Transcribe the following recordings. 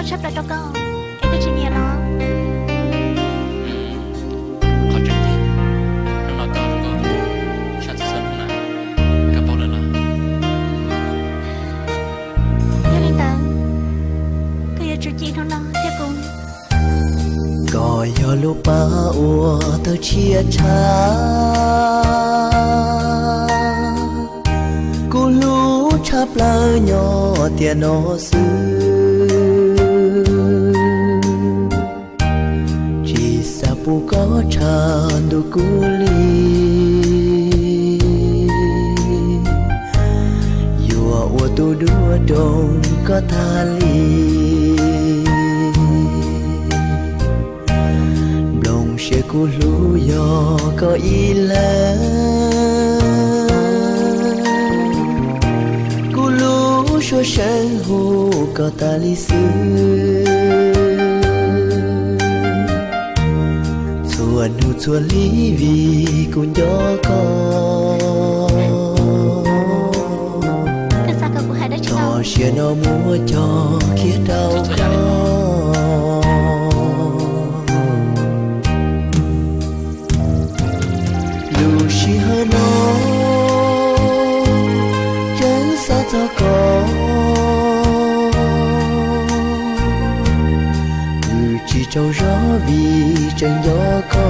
tshaj plaws rau koj, es koj tsis nyiam los? Qhov tseeb tiag, hnub no koj rau koj sab txhua txhua hnub na, koj paub lawm los? Yog li ntawd, koj yuav tsum cia hnub no thiab kuv. Koj yog lub pab uas tawg tshiab tshaj, kuv hlub tshaj plaws nyob tiam no xwb. Tsis xav pub koj tshaj ntuj kuv li, yuav ua tus duab rau koj tag li. Nplooj siab kuv hlub yog koj ib leeg, kuv lub suab seev hu koj tas li xwb. Txhua hnub txhua hli vim kuv nco koj, txoj sia no muab coj kiag rau koj. Lub sij hawm no tseem xav txog koj, nws tsis tsaug zog vim tseem nco koj.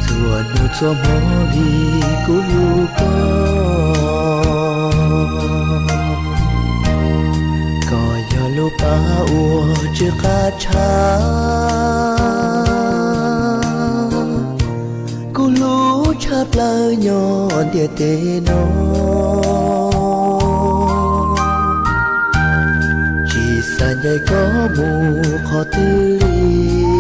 Txhua hnub txhua hmo vim kuv hlub koj, koj yog lub pab uas tsw qab tshaj, kuv hlub tshaj plaws nyob ntiaj teb no. Tsis xav ncaim koj mus qhov twg li,